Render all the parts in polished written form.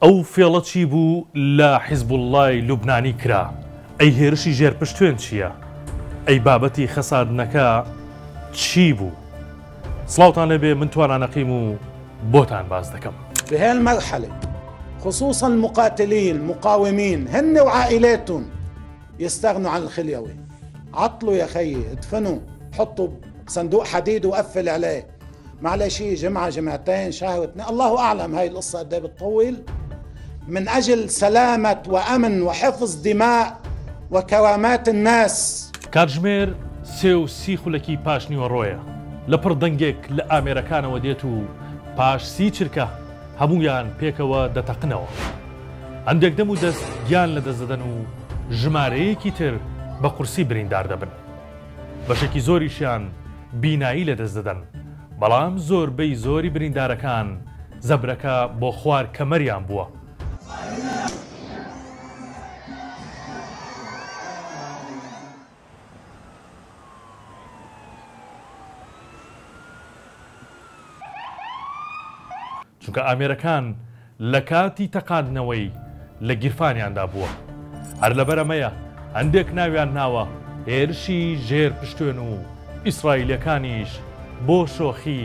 ئەو فێڵە چی بوو لە حیزبوڵڵای لوبنانی کرا؟ ئەی هێرشی ژێر پشتوێن چییە؟ ئەی بابەتی خەساندنەکە چی بوو؟ سڵاوتان لێبێ من توانا نەقیم و بۆتان باس دەکەم. بهي المرحلة خصوصا المقاتلين المقاومين هن وعائلاتهم يستغنوا عن الخليوي عطلوا يا خيي ادفنوا حطوا صندوق حديد وقفل عليه معلش جمعة جمعتين شهر اثنين الله أعلم هاي القصة قد إيه بتطول من أجل سلامة وأمن وحفظ دماء وكرامات الناس. کاتژمێر 3 و 30 خولەکی پاش نیوەڕۆیە، لەپڕ دەنگێک لە ئامێرەکانەوە دێت و پاش 30 چرکە هەموویان پێکەوە دەتەقنەوە. هەندێک دەم و دەست گیان لەدەست دەدەن و ژمارەیەکی تر بە قورسی بریندار دەبن. بەشێکی زۆریشیان بینایی لەدەست دەدەن، بەڵام زۆربەی زۆری بریندارەکان زەبرەکە بۆ خوار کەمەریان بووە. چونکە ئامێرەکان لە کاتی تەقاندنەوەی لە گیرفانیاندا بووە. هەر لەبەر ئەمەیە هەندێک ناویان ناوە هێرشی ژێر پشتوێن و ئیسرائیلیەکانیش بۆ شۆخی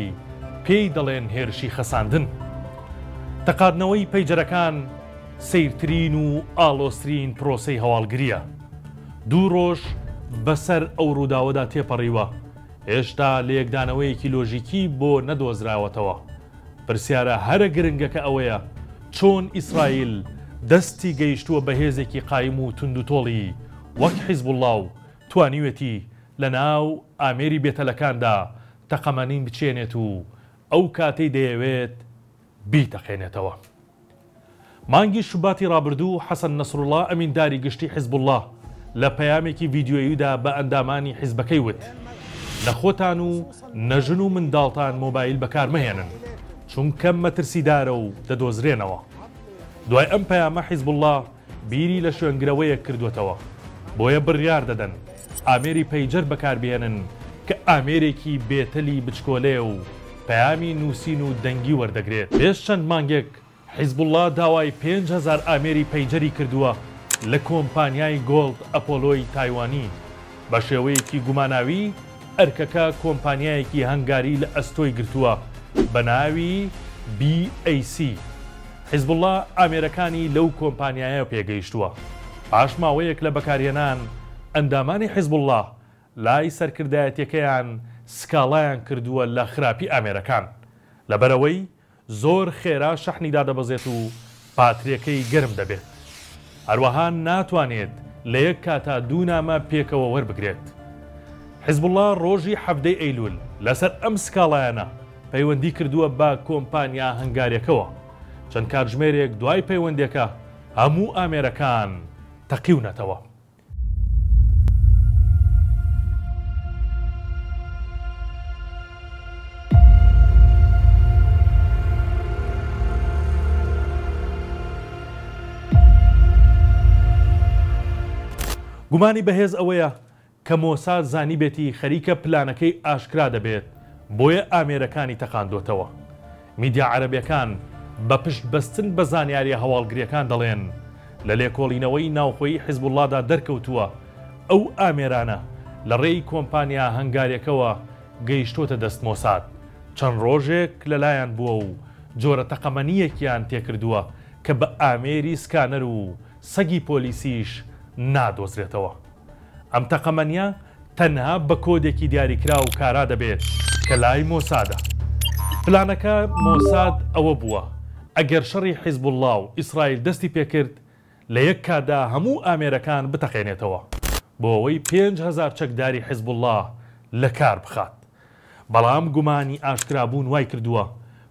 پێی دەڵێن هێرشی خەساندن. تەقاندنەوەی پەیجەرەکان سەیرترین و ئاڵۆزترین پرۆسەی هەواڵگرییە. دوو ڕۆژ بەسەر ئەو ڕووداوەدا تێپەڕیوە، هێشتا لێکدانەوەیەکی لۆژیکی بۆ نەدۆزراوەتەوە. پرسیارە هەرە گرنگەکە ئەوەیە چۆن ئیسرائیل دەستی گەیشتووە بە هێزێکی قایم و توندوتۆڵی وەک حیزبوڵڵا و توانیوێتی لەناو ئامێری بێتەلەکاندا تەقەمەنی بچێنێت و ئەو کاتەی دەیەوێت بیتەقێنێتەوە. مانگی شوباتی ڕابردوو حەسەن نەسروڵا ئەمینداری گشتی حیزبوڵڵا لە پەیامێکی ڤیدیۆییدا بە ئەندامانی حیزبەکەی وت، نە خۆتان و نە ژن و منداڵتان مۆبایل بەکارمەهێنن، چونکە مەترسیدارە و دەدۆزرێنەوە. دوای ئەم پەیامە حیزبوڵڵا بیری لە شوێنگرەوەیەک کردووەتەوە، بۆیە بڕیار دەدەن ئامێری پەیجەر بەکاربهێنن کە ئامێرێکی بێتەلی بچکۆلەیە و پەیامی نووسین و دەنگی وەردەگرێت. پێش چەند مانگێک حیزبوڵڵا داوای 5000 ئامێری پەیجەری کردووە لە کۆمپانیای گۆڵد ئەپۆلۆی تایوانی، بە شێوەیەکی گوماناوی ئەرکەکە کۆمپانیایەکی هەنگاری لە ئەستۆی گرتووە بە ناوی BAC. حیزبوڵڵا ئامێرەکانی لەو کۆمپانیایە پێگەیشتووە. پاش ماوەیەک لە بەکارهێنان، ئەندامانی حیزبوڵڵا لای سەرکردایەتیەکەیان سکاڵایان کردووە لە خراپی ئامێرەکان، لەبەرئەوەی زۆر خێرا شەحنی دادەبەزێت و پاتریەکەی گەرم دەبێت. هەروەها ناتوانێت لە یەک کاتا دوو نامە پێکەوە وەربگرێت. حیزبوڵڵا ڕۆژی حەڤدەی ئەیلول لەسەر ئەم سکاڵایانە پەیوەندی کردووە بە کۆمپانیا هەنگاریەکەوە. چەند کاتژمێرێک دوای پەیوەندیەکە هەموو ئامێرەکان تەقیونەتەوە. گومانی بەهێز ئەوەیە کە مۆساد زانیبێتی خەریکە پلانەکەی ئاشکرا دەبێت بۆیە ئامێرەکانی تەقاندۆتەوە. میدیا عەرەبیەکان بە پشت بەستن بە زانیاریە هەواڵگریەکان دەڵێن لە لێکۆڵینەوەی ناوخۆیی حزبوڵڵادا دەرکەوتووە ئەو ئامێرانە لە ڕێی کۆمپانیا هەنگاریەکەوە گەیشتۆتە دەست مۆساد چەند ڕۆژێک لەلایان بووە و جۆرە تەقەمەنیەکیان تێکردووە کە بە ئامێری سکانەر و سەگی پۆلیسیش نادۆزرێتەوە. ئەم تەقەمەنیە تەنها بە کۆدێکی دیاریکراو کارا دەبێت کە لای مۆسادە. پلانەکە مۆساد ئەوە بووە ئەگەر شەڕی حیزبوڵڵا و ئیسرائیل دەستی پێکرد لە یەک کاتدا هەموو ئامێرەکان بتەقێنێتەوە بۆ ئەوەی 5000 چەکداری حیزبوڵڵا لە کار بخات. بەڵام گومانی ئاشکرابوون وای کردووە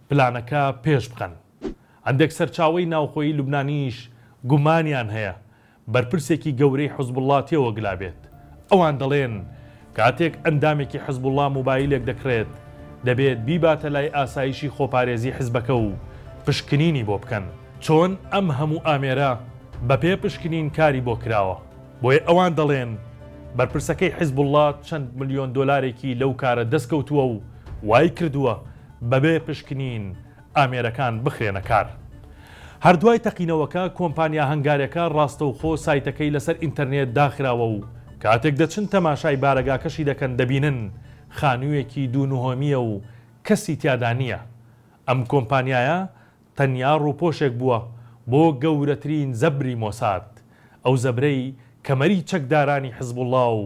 پلانەکە پێش بخەن. هەندێک سەرچاوەی ناوخۆیی لوبنانیش گومانیان هەیە بەرپرسێکی گەورەی حزبوڵڵا تێوەگلابێت. ئەوان دەڵێن کاتێک ئەندامێکی حزبوڵڵا مۆبایلێک دەکڕێت، دەبێت بیباتە لای ئاسایشی خۆپارێزی حزبەکە و پشکنینی بۆ بکەن. چۆن ئەم هەموو ئامێرە بەپێ پشکنین کاری بۆ کراوە؟ بۆیە ئەوان دەڵێن بەرپرسەکەی حزبوڵڵا چەند ملیۆن دۆلارێکی لەو کارە دەستکەوتووە و وای کردووە بەبێ پشکنین ئامێرەکان بخرێنە کار. هەر دوای تەقینەوەکە کۆمپانیا هەنگارێکە ڕاستەوخۆ سایتەکەی لەسەر ئینتەرنێت داخراوە و کاتێک دەچن تەماشای بارەگاکەشی دەکەن دەبینن خانوویەکی دوو نهۆمییە و کەسی تیادا نییە. ئەم کۆمپانیایە تەنیا ڕووپۆشێک بووە بۆ گەورەترین زەبری مۆساد، ئەو زەبرەی کەمەری چەکدارانی حزبوڵڵا و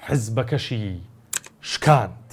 حزبەکەشی شکاند.